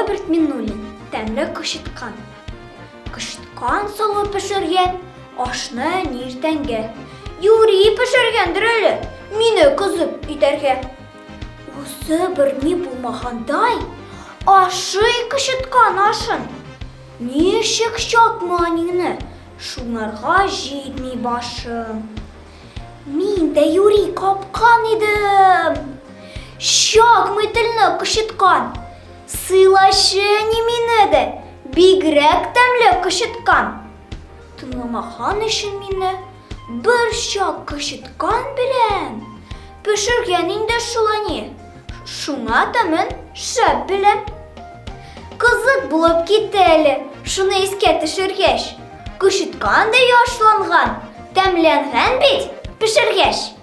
Роберт Миннуллин, тәмле кычыткан. Кычыткан салып пешергән ашны әни иртәнгә. Юри пешергәндер әле, мине кызып итәргә. Усы берни булмагандай, ашый кычыткан ашын. Ничек чакмы әнине, шуңарга җитми башым. Мин дә юри капкан идем. Чакмый телне кычыткан. Сыйлачы әни мине дә, бигрәк тәмле кычыткан. Тыңламаган өчен мине бер чак кычыткан белән пешергән инде шул әни. Шуңа тәмен шәп беләм. Кызык булып китте әле, шуны искә төшергәч. Кычыткан да яшланган, тәмләнгән бит, пешергәч.